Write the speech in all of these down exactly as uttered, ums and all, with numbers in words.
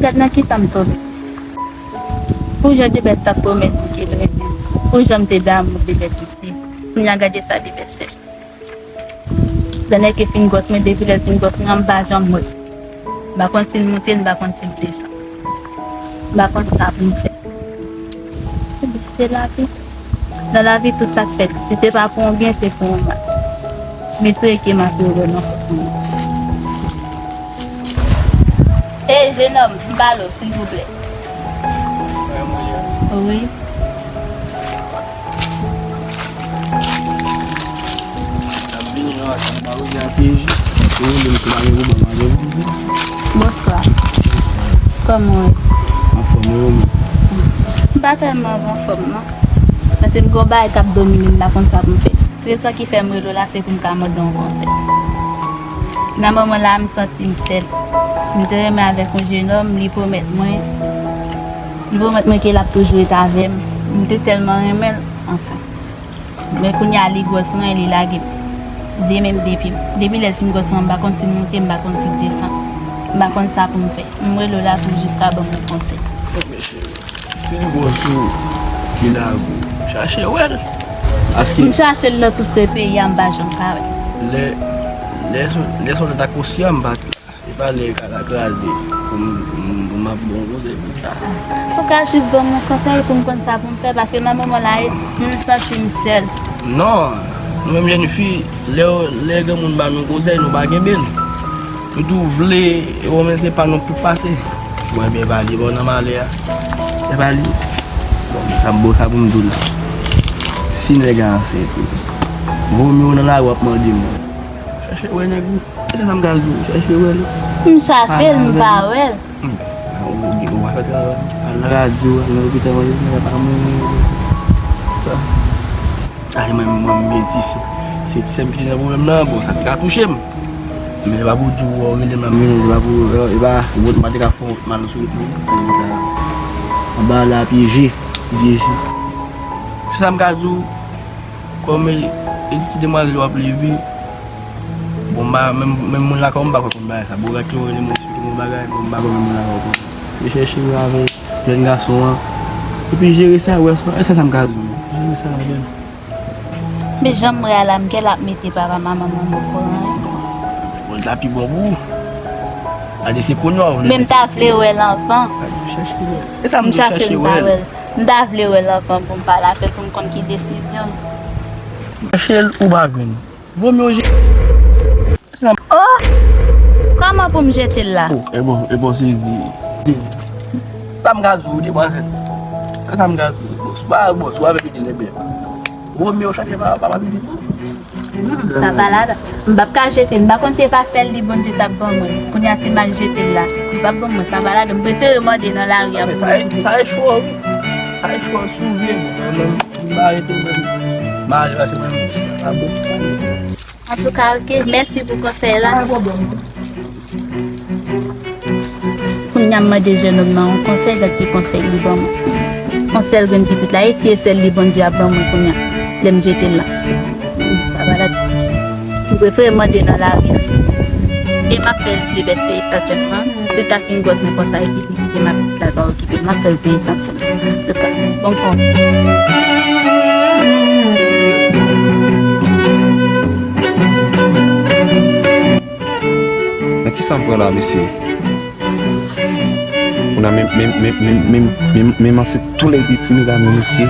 Gad nan kisa m tonbe, mesye. Pou jan Debès t ap pwomèt mwen ke l renmen m, pou jan m te damou Debès, mesye. Kounye a gade sa Debès fè. Tande ke fin gwòs mwen, depi lè l fin gwòs mwen, m pa janm wè l. M pa konn si l moute, m pa konn si l desann. M pa konn sa pou m fè. Se lavi. Nan lavi, tout sa k fèt, si se pa pou yon byen, se pou yon mal. M eseye ke m ap heureux nan fòs mwen. Ey, jenòm, m pale w, silvouplè. Wi. N ap vini nan atan ba ou di a P J. Ou rele m sou mare ou ban mare ou. Bonswa. Kòman w ye? Anfòm, wi, ou menm? M pa tèlman anfòm, non. Paske m gen yon bagay k ap domine m, m pa konn sa pou m fè. Rezon ki fè m rele w la, se pou m ka mande w yon konsèy. Nan moman la, m santi m sèl. M te renmen avèk yon jenòm, li pwomèt mwen, li pwomèt mwen ke l ap toujou ret avè m. M te tèlman renmen l, anfen. Men kounye a, li gwòs mwen, li lage m. Demen m depi m. Depi lè l fin gwòs mwen, m pa konn si m moute, m pa konn si m desann. M pa konn sa pou m fè. M rele w la pou w jis ka ban m yon konsèy. Fin gwòs ou, li lage w. Chache wè l. Paske m chache l nan tout peyi a, m pa janm ka wè l. Lè, lè son, lè son lè ta konstwi a, m pa t la. E pa lè ka la kraze pou m, pou m, pou m ap bon kote pou sa. Ou ka jis ban m yon konsèy pou m konn sa pou m fè, paske nan moman la, m santi m sèl. Non, nou menm jèn fi, lè, lè granmoun ba nou konsèy, nou pa kenbe l. Nou tou vle, e bon, men se pa nou pou pase. Bon, ebyen, e pa li, bon, nan malè a. E pa li. Bon, sa bon, sa pou m di w la. Si nèg a ansent tou, vo mye w nan lari w ap mande moun. Chache wè nèg ou. E sa m ka di w, chache wè l. M chache l, m pa wè l. Hmm. Ou, ou pa fè travay. Al nan radyo, al nan lopital, mande nèg la pa mouri. Sa. Ay, mwen, mwen, m meti, se, se ti sè m ki te nan pwoblèm nan, bon, sa te ka touche m. Men e pa pou di w, w rele m la, m vini, e pa pou, e pa, ou pa te ka fè w mal sou wout mwen. Anba la, pye je, pye je. Se sa m ka di w, kòm e, e ti demwazèl w ap leve, bon, m pa, menm, menm moun lakay w, m pa kwè konn bagay sa. Bon, gade ou rele m, eksplike m yon bagay, bon, m pa kwè menm moun lakay w konn. Se chèche wè avèk jèn gason an. Epi jere sa, wè sa, e sa, sa m ka di w. Jere sa avè l. Men jan m wè a la, m gen l ap mete papa manman mwen okoran. Bon, l ta pi bon pou ou. Gade, se kounye a w vle. Men m ta vle wè l anvan. Gade, chèche wè l. E sa m di, chache wè l. M ta vle wè l anvan pou m pale avè l, pou m konn ki desizyon l. Chache l ou pa jwenn. Vo mye w je- Oh! Kòman pou m jete l la? Oh, e bon, e bon, se di. Sa m ka di w, demwazèl. Se sa m ka di w. Bon, si w pa, bon, si w avèk pitit, ebyen. Vo mye w chache pa, pa, pa pitit. Sa pa ladan. M p ap ka jete l. M pa konn si se pa sèl li Bondye t ap ban mwen. Kounye a, si m al jete l la, li p ap ban mwen. Sa pa ladan. M prefere mande nan lari a pou mwen. Sa e chwa, wi. Sa e chwa, si w vle. M pa rete menm. M ale pase mwen. Sa bon. Antouka, oke, mèsi pou konsèy la. Pa gen pwoblèm. Kounye a, m mande jennonm nan yon konsèy, gad ki konsèy li ban mwen. Yon sèl grenn pitit la, e si e sèl li Bondye ap ban mwen kounye a, lè m jete l la. Sa pa la. M prefere mande nan lari a. E m ap fè l devèse sa sèlman. Se ta fin gwòs mwen konsa, epi li kite m ak pitit la, l pa okipe l. M ap fè l peye sa. Antouka, bon kò. Nan kisa m pran la, mesye? Kounye a, men, men, men ansent tou lè de ti medam yo, mesye.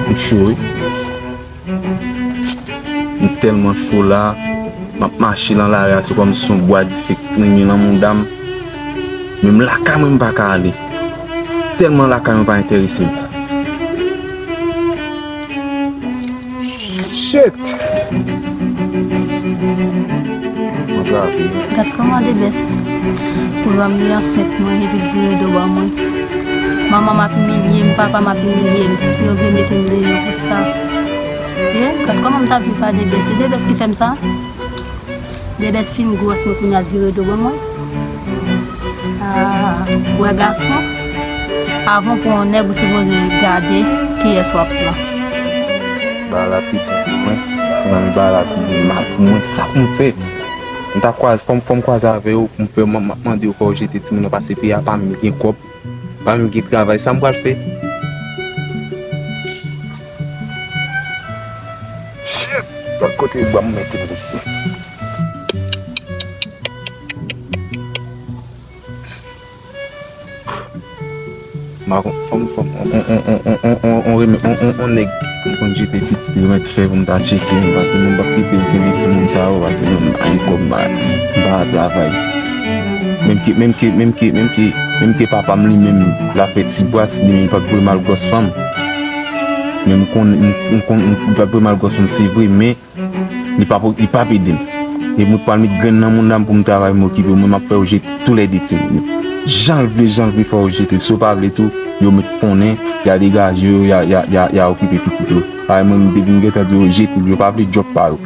M cho, wi. M tèlman cho la, m ap mache nan lari a, se kòmsi yon bwa dife k plenyen nan mouda m. Menm lakay mwen, m pa ka ale. Tèlman lakay mwen pa enterese m. Shit! Mwen trape. Gad kòman Debès pran m, li ansent mwen epi l vire do ban mwen. Manman m ap imilye m, papa m ap imilye m. Yo vle mete m deyò pou sa. Sye, gad kòman m t ap viv a Debès. Se Debès ki fè m sa? Debès fin gwòs mwen kounye a l vire do ban mwen. Ah, wè gason, avan w pran yon nèg, ou sipoze gade kiyès w ap pran. Ba la pitit mwen. Nan men bagay la pi mal pou mwen, sa pou m fè? M ta kwaze, fò m, fò m kwaze avè yo pou m fè, m ap mande yo fè yo jete timoun nan pase peyi a pa menm gen kòb, pa menm gen travay, sa m pral fè? Shit! Lòt kote bwa m mete m mesye. M pa konn, fò m, fò m, on, on, on nèg ki konn jete pitit li, mwen te fè pou m ta tcheke, m pase mwen pa kite m kenbe timoun sa yo, pase mwen m pa gen kòb, m pa, m pa travay. Menm ke, menm ke, menm ke, menm ke, menm ke papa m li menm, l ap fè ti bras, li menm li pa t voye m al gwòs fanm. Men m konn, m, m konn, m pa t voye m al gwòs fanm, se vre, men Li p ap, li p ap ede m. E mwen pral met grenn nan moun nan pou m travay, m okipe yo. Mwen, m ap fè yo jete toulède timoun yo. Jan l vle, jan l vle fè yo jete. Si yo pa vle tou, yo mèt konnen, y a degaje yo, y a, y a, y a, y a okipe pitit yo. Paske mwen, m depi m gentan di yo jete l, yo pa vle djòb pa yo.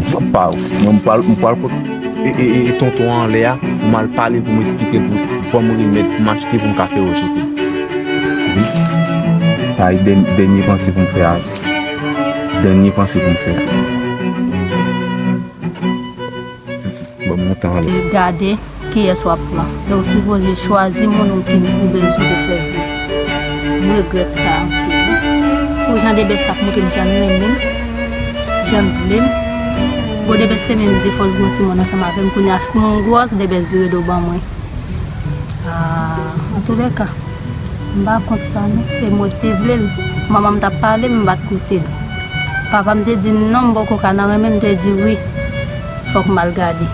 Djòb pa yo. Mwen, m pral, m pral kot e, e, e, e tonton an anlè a, pou m al pale l, pou m eksplike l, pou, pou m remèt, pou m achte, pou m ka fè yo jete. Wi. Sa e dèn-, dènye panse pou m fè a. Dènye panse pou m fè. Bon, montan ale. E gade kiyès w ap pran. E w sipoze chwazi moun ou ki, ou bezwen pou fè vi. M regrèt sa anpil. Pou jan Debès t ap montre m jan l renmen m, jan l vle m. Bon, Debès te menm di fò l gen yon timoun ansanm avè m. Kounye a, pou m gwòs, Debès vire do ban mwen. Ah, antoulèka, m pa kont sa non. E mwen te vle l. Manman m t ap pale m, m pa t koute l. Papa m te di m non, m poko ka nan renmen, m te di wi. Fòk m al gade.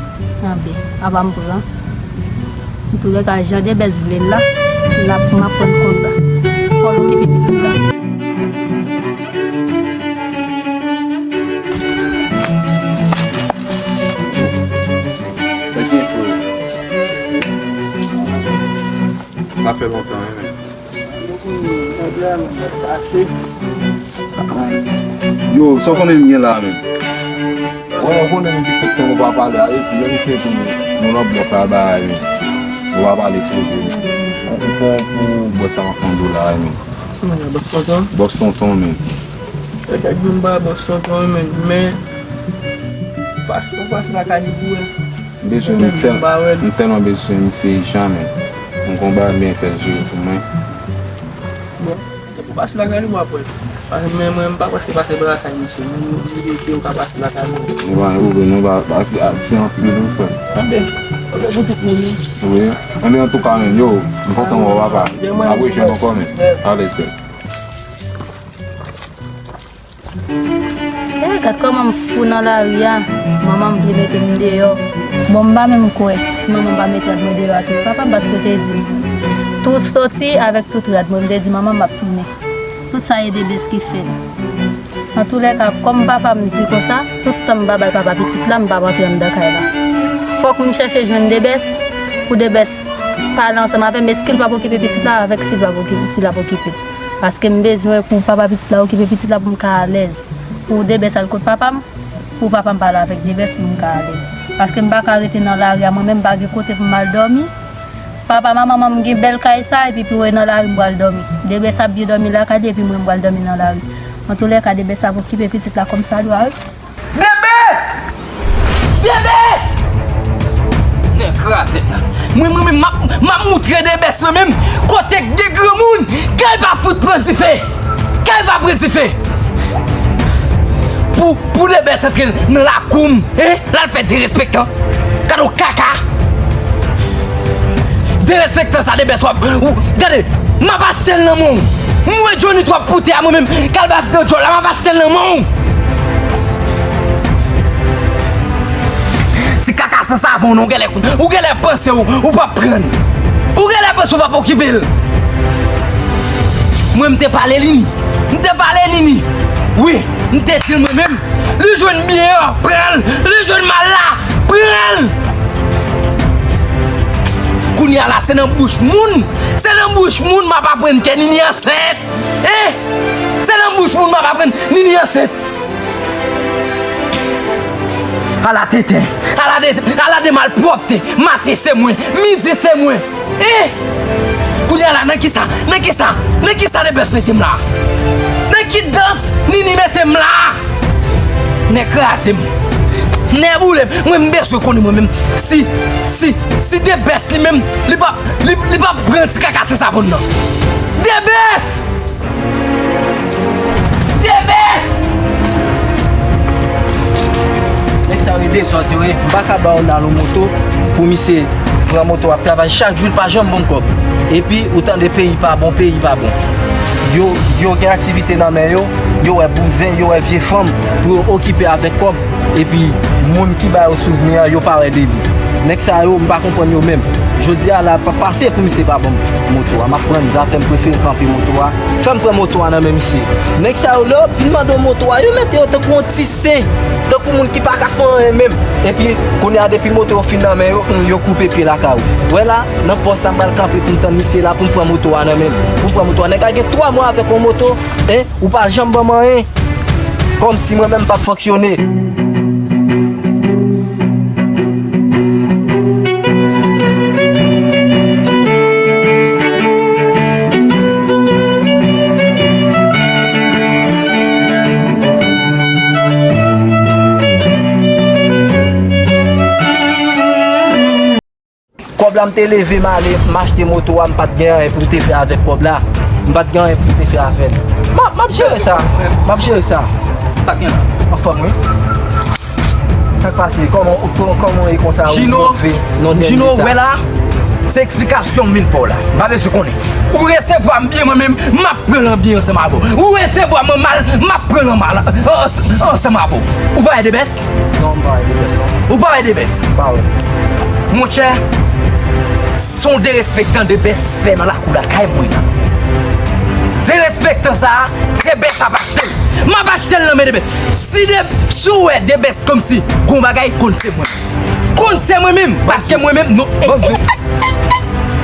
Anben, apa m pran. Antoulèka, jan Debès vle l la, l ap, m ap pran l konsa. Fò l okipe pitit la. Sa gen pou. Sa fè lontan, wi, men. Yo, sa w konnen m gen la, men? Wè, w konnen m gen kèk tan nou pa pale, a, e di, lè m fè pou nou nan blòk la, bagay, men. Nou pa pale serye, men. Ou pran pou bòs sa m ap mande w la, men. Mwen, bòs tonton. Bòs tonton, men. E kèk jou m pa bòs tonton, men, men, pa, ou pase lakay li pou wè. M bezwen, m tèl-, m tèlman bezwen misye Jean, men. M gon bagay m byen fè l jere pou mwen. Bon, depi w pase lakay li, w ap wè l. Paske men mwen, m pa prèske pase lakay misye. M, m, m, m, m ka pase lakay mwen. Nou pa, nou pa, nou pa, pa, pa, se anpil, wi, frè. Anben, anben pou tout moun, wi. Wi. Anben, antouka, men, yo, m kontan wè w, papa. Apre jwenn ankò, men. Alèz, frè. Seyè, gad kòman m fou nan lari a. Manman m vle mete m deyò. Bon, m pa menm kwè si manman m pa met rad mwen deyò a tou. Papa m paske te di m, tout soti avèk tout rad mwen, m te di manman m m ap tounen. Tout sa e Debès ki fè l. Antoulèka, kòm papa m di konsa, tout tan m pa bay papa pitit la, m p ap antre anndan kay la. Fòk m chèche jwenn Debès, pou Debès pale ansanm avè m, èske l p ap okipe pitit la, avèk si l p ap okipe, si l ap okipe l. Paske m bezwen pou papa pitit la okipe pitit la pou m ka alèz. Pou Debès al kot papa m, pou papa m pale avèk Debès pou m ka alèz. Paske m pa ka rete nan lari a mwen menm, m pa gen kote pou m al dòmi. Papa m a manman m gen bèl kay sa, epi pou yo nan lari m pral dòmi. Debès ap byen dòmi lakay li, epi mwen m pral dòmi nan lari. Antoulèka, Debès ap okipe pitit la kòmsadwa, wi. Debès! Debès! Nèg kraze la. Mwen, mwen menm, m ap, m ap moutre Debès mwen menm. Kote k gen granmoun, kay pa fout pran dife. Kay pa pran dife. Pou, pou Debès antre nan lakou m, hein? L al fè derespektan. Gade yon kaka. Derespektan sa Debès w ap, ou, gade, m ap achte l nan men w. M wè Johnny twòp poutè a mwen menm. Kalbas nan djòl la, m ap achte l nan men w. Ti kaka san savon non, ou genlè, ou genlè panse w, ou p ap pran l. Ou genlè panse w p ap okipe l. Mwen, m te pale Nini. M te pale Nini. Wi, m te di l mwen menm. Li jwenn byen an, pran l. Li jwenn mal la, pran l. Kounye a la, se nan bouch moun. Se nan bouch moun m ap aprann ke Nini ansent. Hein? Se nan bouch moun m ap aprann Nini ansent. Ala tenten, ala de, ala de malpwòpte. Maten se mwen, midi se mwen. Eh! Kounye a la, nan kisa? Nan kisa? Nan kisa Debès mete m la? Nan ki dans Nini mete m la? Nèg kraze m. Nèboule m. Mwen m bezwen konnen mwen menm. Si, si, si Debès li menm, li p ap, li, li p ap pran ti kaka se savon nan. Debès! Debès! Nèg sa yo e dezòd yo ye. M pa ka ba w nan yon moto pou misye pran moto ap travay chak jou, li pa janm ban m kòb. Epi, ou tande peyi pa bon, peyi pa bon. Yo, yo gen aktivite nan men yo, yo wè bouzen, yo wè vye fanm pou yo okipe avèk kòb. Epi, moun ki ba yo souvni an, yo pa wè de li. Nèg sa yo, m pa konprann yo menm. Jodi a la, pa pase pou misye pa ban m moto a. M ap pran zafè m, prefere kanpe moto a. Fè m pran moto a nan men misye. Nèg sa yo, lè yo fin mande w moto a, yo mete yo tankou yon ti sen, tankou moun ki pa ka fè anyen menm. Epi, kounye a, depi moto yo fin nan men yo, hmm, yo koupe pye lakay ou. Wè la, nan pòs la, m pral kanpe pou m tann misye la, pou m pran moto a nan men l. Pou m pran moto a. Nèg la gen twa mwa avèk yon moto, en, ou pa janm ban m anyen. Kòmsi mwen menm m p ap fonksyone. Kòb la, m te leve, m ale, m achte moto a, m pa t gen anyen pou m te fè avèk kòb la. M pa t gen anyen pou m te fè avè l. M ap, m ap jere sa. M ap jere sa. Sa k gen la? Anfòm, wi. Sa k pase? Kòman, kò-, kòman e konsa ou Jino, rive nan dènye Jino, eta? Wè la, se eksplikasyon m vin fè w la. M pa bezwen konnen. Ou resevwa m byen, mwen menm, m ap pran l an byen ansanm avè w. Ou resevwa mwen mal, m ap pran l an mal, an-, ansanm avè w. Ou pa wè Debès? Non, m pa wè Debès, non. Ou pa wè Debès? M pa wè. Monchè, se yon derespektan Debès fè nan lakou lakay mwen nan. Derespektan sa a, Debès ap achte l. M ap achte l nan men Debès. Si de, si w wè Debès kòmsi gon bagay, konn se mwen. Konn se mwen menm, paske mwen menm, non.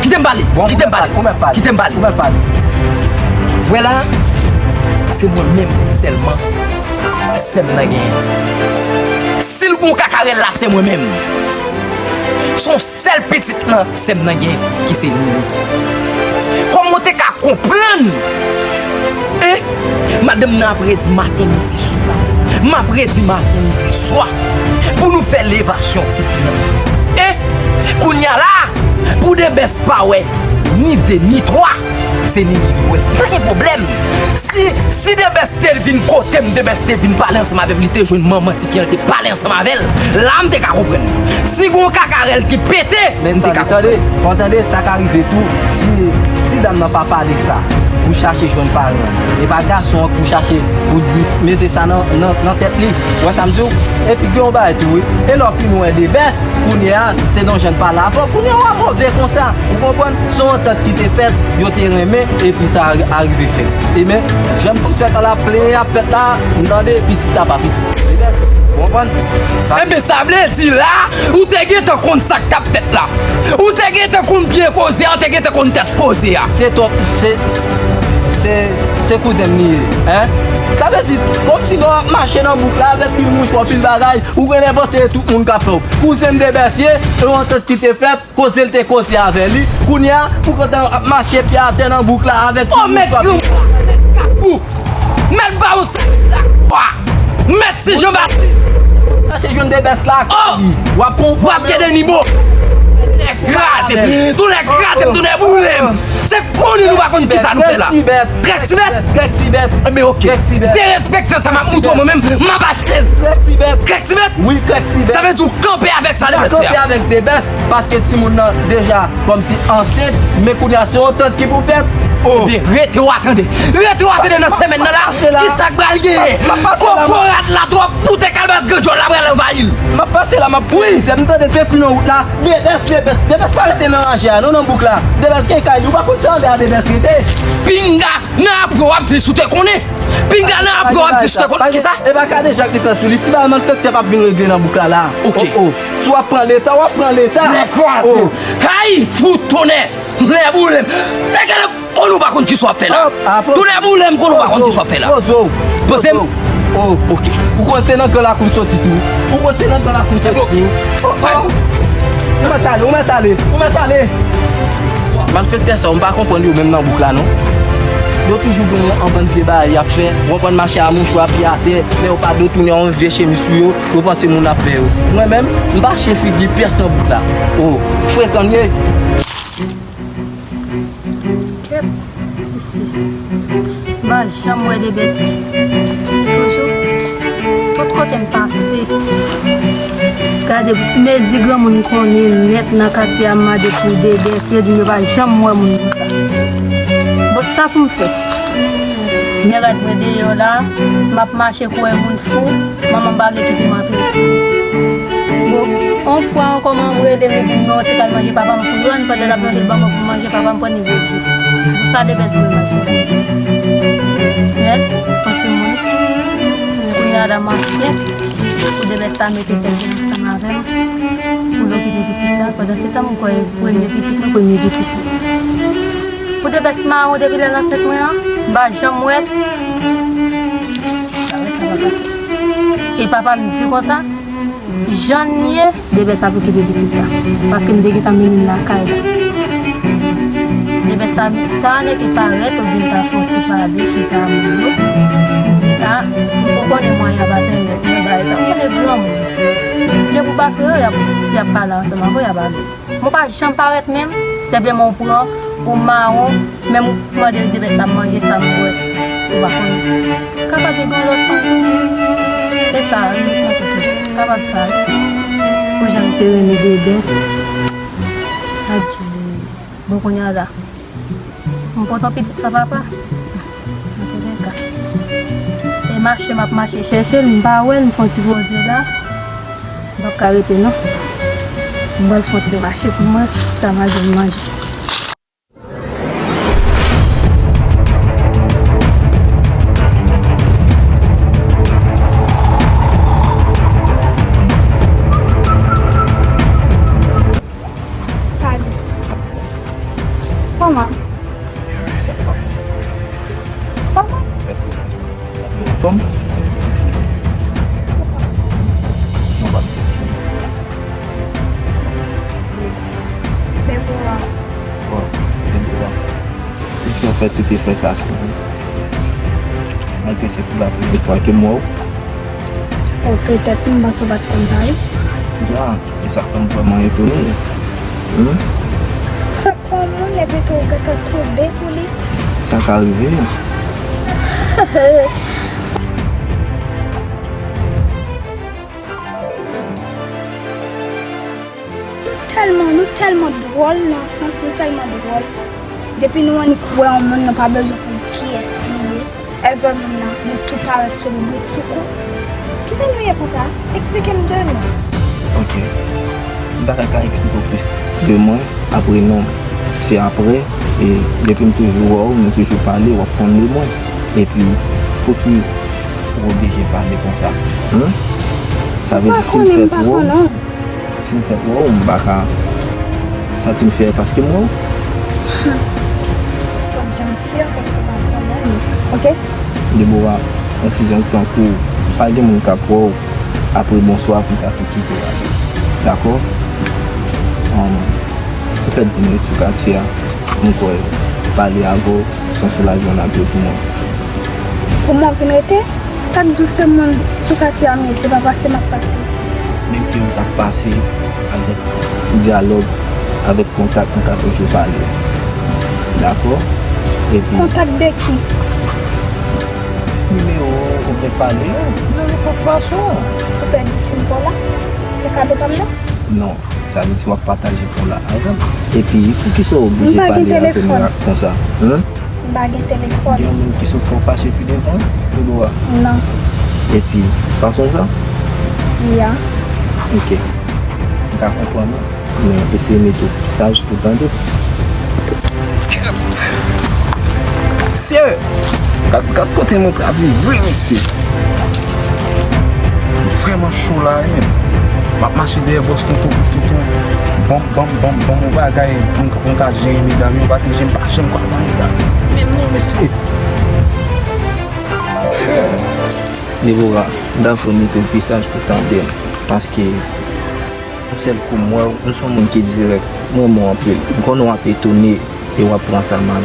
Kite m pale, kite m pale, kite m pale. Wè la, se mwen menm sèlman sè m nan genyen. Si l gon kakarèl la, se mwen menm. Se yon sèl pitit nan sè m nan genyen ki se Nini. Kòman w te ka konprann? Hein? Madanm nan ap redi maten, midi, swa. M ap redi maten, midi, swa. Pou nou fè levasyon tifi an. Hein? Kounye a la, pou Debès pa wè ni de, ni twa, se Nini li wè. Pa gen pwoblèm. Si, si Debès te vin kote m, Debès te vin pale ansanm avè m, li te jwenn manman tifi an, li te pale ansanm avè l, la m te ka konprann. Si gon kakarèl ki pete, men m te ka konprann. Tande, fò tande, sa ka rive tou, si ti dam nan pa pale sa pou chache jwenn paran l, e pa gason an pou chache pou di, mete sa nan, nan, nan tèt li. Ou wè sa m di w? Epi gen yon bagay tou, wi. E lè w fin wè Debès, kounye a, se te yon jèn pale avè w. Kounye a, w a move konsa. Ou konprann? Se yon antant ki te fèt, yo te renmen, epi sa a, arive fèt. E men, jan m sispèk an la, plenyen ap fèt la, m tande pitit la pa pitit. Debès, ou konprann? Sa Enben, sa vle di la, ou te gentan konn sa k t ap fèt la. Ou te gentan konn pye koze a, ou te gentan konn tèt koze a. Se twòp, se, se, se kouzen m li ye, en? Sa vle di, kòmsi lè w ap mache nan bouk la avèk pil mouch, pil bagay, ou genlè panse se tout moun k ap fè w. Kouzen m Debès ye, e yon antant ki te fèt, koze l te koze avè li. Kounye a, ou kontan ap mache pye atè nan bouk la avèk pil mouch, pil bagay. Mèt Kafou! Mèt Bawon Sèk Lakwa! Mèt Ti Jan Batis! Chache jwenn Debès lakay li. W ap pran yon w ap gade nivo. Nèg kraze m. Tou nèg kraze m, tou nèg boule m. Se konnen nou pa konn kisa nou fè la. Krèk Tibèt. Krèk Tibèt. Enben, oke. Derespektan sa m ap moutre w mwen menm, m ap achte l. Krèk Tibèt. Krèk Tibèt. Wi, Krèk Tibèt. Sa vle di w kanpe avèk sa Debès fè a. Kanpe avèk Debès, paske timoun nan deja kòmsi ansent, men kounye a se yon antant ki pou fèt. Oh. Ebyen, rete w a tande. Rete w a tande nan semèn nan la. Kisa k pral genyen? Kokorat la twòp, poutè kalbas granjòl la pral anvayi l. M ap pase la, m ap pran mizè. M tande depi nan wout la, Debès, Debès, Debès pa rete nan ranje a, non, nan bouk la. Debès gen kay li, ou pa konn se anlè a Debès rete. Pinga nan apre w ap di si w te konnen. Pinga nan apre w ap di si w te konnen. Kisa? E pa kadejak li fè sou li. Ti bagay malfektè p ap vin regle nan bouk la, la. Ok. Oh, oh. Si w ap pran leta, w ap pran leta. Nèg kraze. Oh. Ay, fout tonnè. Nèboule m. Nèg la konn ou pa konn kisa w ap fè la. Tou nèboule m konn ou pa konn kisa w ap fè la. Poze m. Oh, ok. Ou konn se nan gran lakou m soti tou. Ou konn se nan gran lakou m soti tou. Oh, oh. Ou mèt ale, ou mèt ale, ou mèt ale. Malfektè sa yo, m pa konprann yo menm nan bouk la, non. Yo toujou gen yon bann vye bagay y ap fè, w konprann, mache a mouchwa pye atè, men yo pa dwe tounen yon vye chemiz sou yo, yo panse moun ap pè yo. Mwen menm, m pa chen figi pyès nan bout la. O, frekan m ye. Kèt, mesye. M pa janm wè Debès. Toujou. Tout kote m pase. Gade, mezi granmoun konnen nèt nan katye a, m mande pou Debès, yo di m yo pa janm wè moun konsa. Bon, sa pou m fè? Men rad mwen deyò la, m ap mache kouwè moun fou. Manman m pa vle kite m antre. Bon, yon fwa ankò, manman m rele m, li di m non, ti kal manje papa m pran, pandan l ap manje l ban mwen pou m manje, papa m pran li voye. Bon, sa Debès voye m al fè? Hein? Yon timoun. Kounye a la m ansent, pou Debès ta mete tèt li ansanm avè m, pou l okipe pitit la. Pandan se tan, m kwè premye pitit mwen, premye pitit mwen. Pou Debès mawon depi lè l ansent mwen an, m pa janm wè l. E papa m di konsa, jan n ye, Debès ap okipe pitit la. Paske m te gentan mennen l lakay la. Debès ta, ta annik parèt, oubyen ta fè yon ti pale, chita a moun yo. M di, a, m poko konnen mwayen ap pèmèt mwen bay sa. M konnen granmoun. Depi w pa fè yo, y ap, y ap pale ansanm avè w, y ap alèz. Mwen pa janm parèt menm, senpleman w pran, ou mawon, menm ou mande l Debès sa m manje, sa m bwè, ou pa konnen. Kapab li gen lòt fanm tou. E sa, wi, tankou tou. Kapab sa, wi. Pou jan m te renmen Debès. Adye. Bon, kounye a la. M pote yon pitit san papa. Antouleka. E mache, m ap mache chèche l, m pa wè l, m fè yon ti poze la. M p ap ka rete non. M pral fè yon ti mache pou mwen, sa m al jwenn manje. Salut. Kòman? Kòman? Anfòm? Mwen pa. Debora. Bon, Debora. Poukisa w fè tout efò sa sou mwen? Malgre se pou la premye fwa ke m wè w. O, petèt, m panse w pa t konn sa, wi. Ya, e sa fè m vrèman etone. Hmm? Fè kòman, epi tou w gentan tonbe pou li? Sa ka rive. Nou tèlman, nou tèlman dwòl nan sans, nou tèlman dwòl. Depi nou annik wè yon moun, nou pa bezwen konn kiyès li ye. Èvè moun nan, nou tou parèt sou li brit sou kou. Kijan nou ye konsa? Eksplike m de nou. Ok. M pa ta ka eksplike w plis de mwen, apre non. Se apre, e depi m toujou wè w, nou toujou pale, w ap konn de mwen. Epi, pouki ou oblije pale konsa? Hmm? Sa vle di si m fè twò, si m fè twò, m pa ka santi m fyè paske m wè w. Hmm. W ap janm fyè paske w pa konnen m, oke? Debora, yon ti jan tankou pa gen moun k ap wè w apre bonswa pou ta tou kite w ale. Dakò? Ann, m fèt vin ret sou katye a, m kwè pale avè w se yon soulajman l ap ye pou mwen. Pou mwen vin rete? Sa k di w se moun sou katye a m ye, se pa pase m ap pase. Menm ke m t ap pase avèk dyalòg, avèk kontak, m ka toujou pale. Dakò? Epi kontak de ki? Nimewo w vle pale a, nan nenpòt fason. Ou pèdi sim pa w la? Fè kado pa m nan? Non. Sa vle di w ap pataje fon la avè m. Epi, poukisa w oblije pale avè m konsa? Humm? M pa gen telefòn. Gen yon moun ki sou fè w fache pi devan, Debora? Non. Epi, fason sa? Ya. Ok. M ka konprann ou, men eseye mete w pi saj pou tande. Mesye, gad, gad kote nou trave vre, mesye. Vrèman cho la, wi, menm. M ap mache dèyè bòs tonton, tonton. Ban m, ban m, ban m, ban m yon bagay pou m, pou m ka jere medam yo, paske jem pa janm kwè sa, medam. Menm non, mesye. Debora, m ta vle mete w pi saj pou tande m, paske yon sèl kou m wè w, ou se yon moun ki dirèk, m renmen w anpil. M konnen w ap etone e w ap pran sa mal.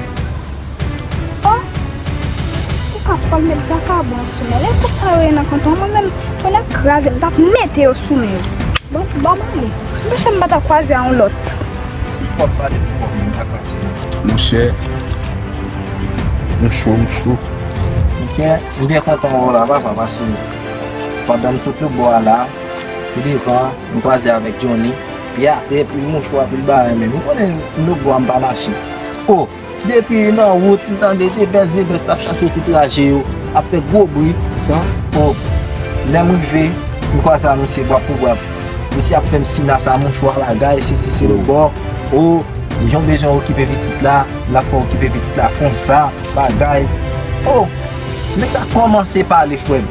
Pral met vakabon sou mwen. Lè konsa yo ye nan kanton an, mwen menm, tonnè kraze m, m t ap mete yo sou men yo. Bon, ban m ale. Monchè, m pa t ap kwaze a yon lòt. Fò m pale pou kòb mwen, m pa kwaze. Monchè, m cho, m cho. Monchè, m byen kontan wè w la, papa, paske pandan m sot lòt bò a la, pi devan, m kwaze avèk Johnny, pye atè, pil mouchwa, pil bagay, men m konnen m lòt bò a m pa mache. O! Depi nan wout, m tande debès, debès t ap chache tout raje yo, ap fè gwo bri. Sa? O, lè m rive, m kwaze a misye bwap pou bwap. Misye ap fè m sina sa mouchwa bagay, sesi se lòt bò. O, jan w bezwen okipe pitit la, l ap fè w okipe pitit la konsa, bagay. O, nèg sa kòmanse pale, frè m.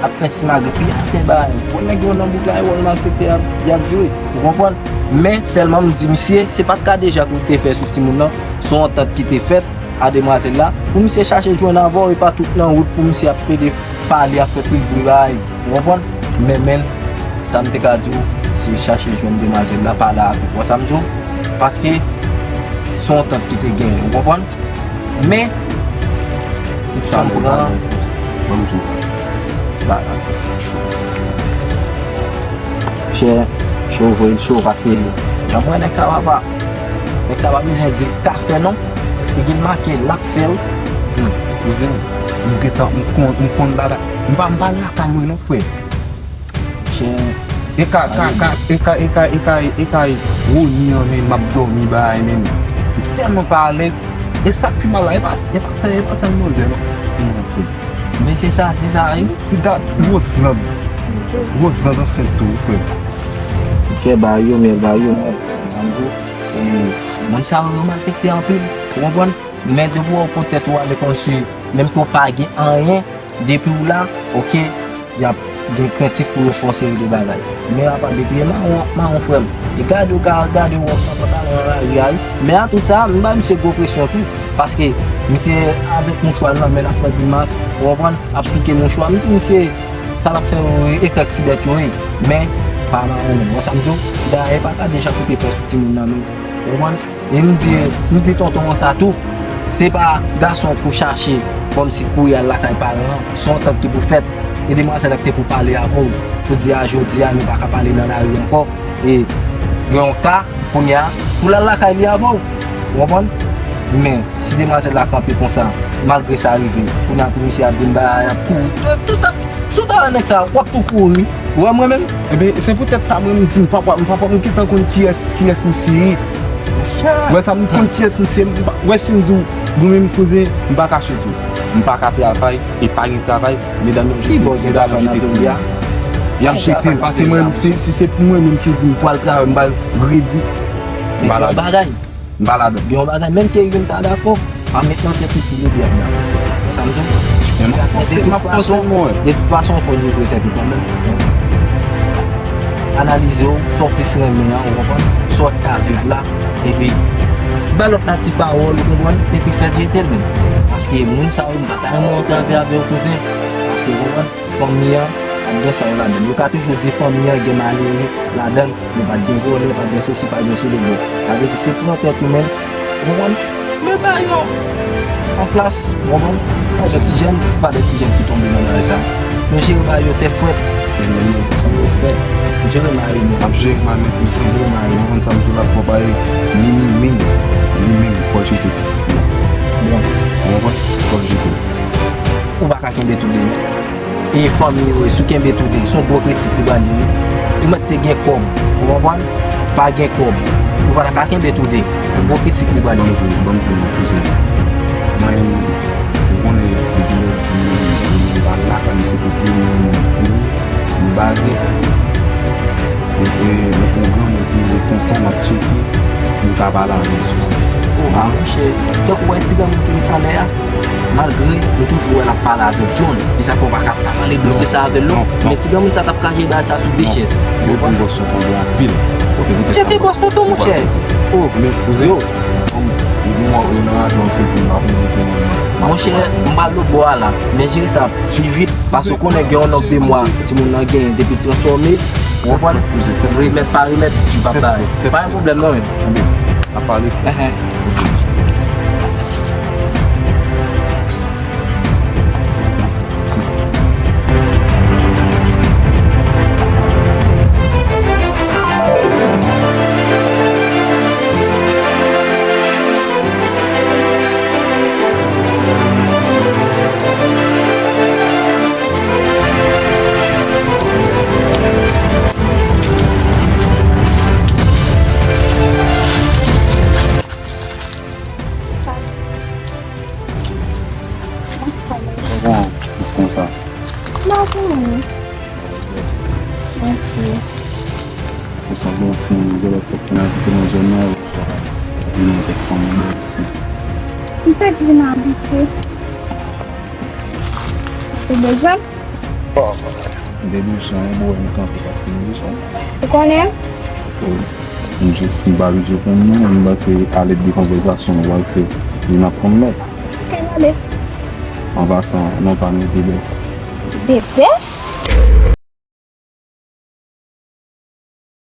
Ap fè simagrip, li atè bay. Bon, nèg yo nan bouk la, e wòl malfektè y ap, y ap jwe. Ou konprann? Men, sèlman m di misye, se pa t kadejak ou te fè sou timoun nan, se yon antant ki te fèt a demwazèl la, pou misye chache jwenn avè w, e pa tout nan wout pou misye ap pede pale, ap fè pil bri bay. Ou konprann? Men, men, sa m te ka di w, se chache jwenn demwazèl la, pale avè l. Ou wè sa m di w? Paske, se yon antant ki te genyen. Ou konprann? Men, se pou sa m pran. Ban m di w. Bagay cho. Chè, cho vre l cho paske jan m wè nèg sa papa. Nèg sa pa bezwen di l ka fè non. Figi l make l ap fè l. Hmm. Kouzen, m gentan, m konn, m konn bagay. M pa, m pa lakay mwen non, frè. Chè. E ka, ka, ka, e ka, e ka, e ka, e ka, e Roni an, men m ap dòmi bagay, men m tèlman pa alèz. E sa k pi mal la, e pa, e pa sa, e pa sa l manzè non. Ki manzè? Men se sa, se sa, wi. Ti dat Roseland. Roseland ansent tou, wi, frè. Fè ba yo, men ba yo, men. Tankou, e, moun sa yo, yo malfektè anpil, ou konprann? Men depi w pran tèt ou ale kòmsi, menm ke w pa gen anyen, depi w la, oke, y ap gen krentif pou yo fè w seri de bagay. Men apa depi e mawon ap mawon, frè m. E gade w ka gade w wè w san pantalon nan lari a, wi. Men a tout sa, m bay misye gwo presyon tou. Paske misye avèk mouchwa l nan men l ap fè grimas, ou konprann, ap souke mouchwa. M di misye, sa l ap fè yo, e kèk ti bèt yo ye. Men, pa mawon menm. Wè sa m di w? Dayè, pa gade jan pou te fè sou timoun nan menm. Ou konprann? E m di, m di tonton an sa tou. Se pa gason pou chache kòmsi kouri al lakay paran an. Se yon antant ki pou fèt. E demwazèl la ki te pou pale avè w. Pou di a jodi a nou pa ka pale nan lari ankò. E gen yon ka, kounye a, pou l al lakay li avè w. Ou konprann? Men, si demwazèl la kanpe konsa, malgre sa rive, kounye a pou misye ap vin bay, ap kouri. Tout, tout ap, si w ta wè nèg sa, w ap tou kouri. Ou wè mwen menm? Ebyen, se poutèt sa mwen m di m pa, m pa, m gentan konn kiyès, kiyès misye ye. Ou wè sa, m konn kiyès misye ye, m pa, wè si m di w, mwen menm kouzen, m pa kache di w. M pa ka travay, e pa gen travay, medam yo jete, medam yo jete timoun. Y ap jete l, paske mwen, si, si se pou mwen menm ki di m pral travay, m pral redi. M pa la. M pa ladan. Gen yon bagay, menm ke youn ta dakò, pa met nan tèt ou tou le de ap dakò. Wè sa m di w? Men m ap fòse, m ap fòse mwen. De tout fason, fò w livre tèt ou kanmenm. Analize w, sa w plis renmen an, ou konprann? Sa w ta viv la, epi bay lòt la ti pawòl, ou konprann? Epi fè jete l menm. Paske moun sa yo, m pa ta renmen antrave avè yo, kouzen. Paske, ou konprann? Fanmi an ap gen sa yo ladan l. Yo ka toujou di fanmi an gen malere ladan l, men pa t gen vòlè, pa t gen sesi, pa t gen sele. Bon, sa vle di se pran tèt ou menm, ou konprann? Men ba yo an plas, ou konprann? Pa de ti jèn, pa de ti jèn ki tonbe nan bagay sa. Nou jere ba yo tèt frèt. Men menm sa yo fè. Nou jere mari nou. Ap jere mari nou, kouzen. Jere mari nou. Ou konprann sa m di w la, fò pa e ni ni men, ni men, fò l jete pitit li. Bon. Ou konprann? Fò l jete. Ou pa ka kenbe toude non. E fanmi yo, si w kenbe toude, se yon gwo kritik li pral ye wi. Ou mèt te gen kòb, ou konprann? Pa gen kòb, ou pa ta ka kenbe toude. Yon gwo kritik li pral ye. Ban m di w, ban m di w, kouzen. Mwen, ou konnen, depi lòt jou, m pa la, kòm se kote m, m, m baze. E, e, nan pwogram, epi tonton m ap tcheke, m ka pale avè l sou sa. O, a, monchè, tankou w wè ti granmoun ki ret anlè a, malgre nou toujou wè l ap pale avèk John, e sa fè w pa ka pale dosye sa avè l non. Men ti granmoun sa t ap ka jere bagay sa sou de chèz. Yo di m bòs tonton gen anpil. Tcheke bòs tonton, monchè. O, men kouzen, yo. Kòm ou gen mò yo nan radyo, se di m ap envite moun nan. Monchè, m pral lòt bò a la, men jere sa pi vit. Paske w konnen gen yon nonb de mwa timoun nan genyen depi l transfòme, ou konprann? Remèt pa remèt, m p ap bay. Pa gen pwoblèm non, men. N ap pale. Enhen. Ok. Sa. M pa konnen. Mèsi. Ou sanble yon timoun ki genlè fèk fin abite nan zòn nan, ou vin avèk fanmi w isi. M fèk vin abite. Ou bezwen m? M te bezwen w, wi, m kanpe paske m bezwen w. Ou konnen m? Wi. M jis, m pa vle di w konn non, m panse alèd de konvèsasyon nou pral fè, li n ap konn lòt. Ok, gade. An pasan, non pa m Debès. Debès?